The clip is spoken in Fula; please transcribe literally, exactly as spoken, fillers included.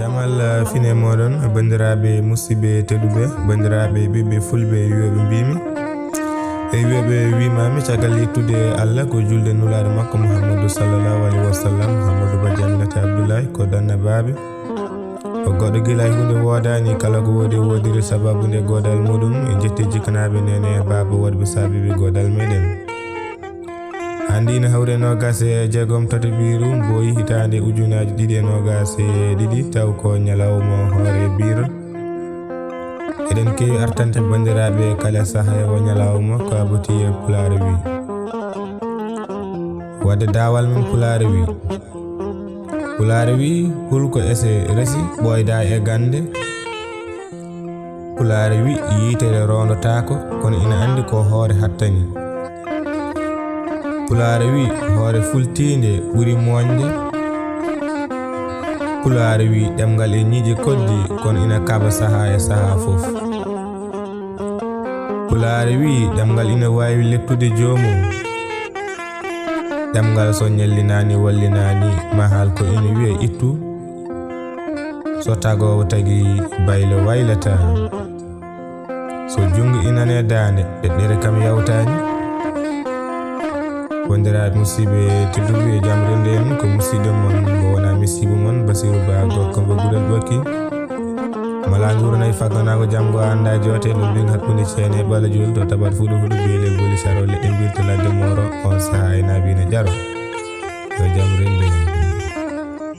Jamal fine moɗon, banndiraaɓe musidɓe tedduɓe, banndiraaɓe ɓiɓɓe fulɓe, wiyoɓe mbimi e wiyoɓe wimami, caggal yettude Allah ko julde nulaaɗo makko Muhammadu sallallahu alaihi wasallam. Muhammadu Ba Jaminata Abdullahi ko danna baabi. Ko goɗɗo gila e hunde woodani, kala ko woodi woodiri sababu nde godal muɗum. E jetti jikkanaaɓe nene e baaba waɗɓe sabibi godal meɗen. Hannde ina hawri e noogas e jeegom tataɓiru mboyi hitaande ujunaaji ɗiɗi e noogas e ɗiɗi, taw ko ñalawma hoore biiro. Eɗen keewi artante banndiraaɓe kala saha e o ñalawma ko aboti e Pulaar wi. Wadde daawal men Pulaar wi. Pulaar wi, hulko ese resi ɓooyda e gannde. Pulaar wi, yitere rondotaako, kono ina anndi ko hoore hattani. Pulaar wi, hoore fultiinde ɓuri moñde. Pulaar wi, ɗemngal e ñiiƴe koddi, kono ina kaɓa saha e saha fof. Pulaar wi, ɗemngal ina waawi lettude joomum. Ɗemngal so ñellinaani, wallinaani, mahal ko ina wiya ittu. So tagoowo tagi, baylo waylata. So junngo inane daande, ɗeɗɗere kam yawtaani. Wondiraaɓe musidɓe tedduɓe, e jam rende en, ko musidɗo mon, mo wona musiba mon, Basiru Ba, gorko mo Gudal Ɓokki. Mala nguuranayi fagganaago janngo annda joote, ɗum mbin hakkunde ceene e ɓalajol, to tabat fuɗo huɗo beele boli saro leɗɗe mbirto ladde mooro, on saha e nabina jaro. Yo jam rende en.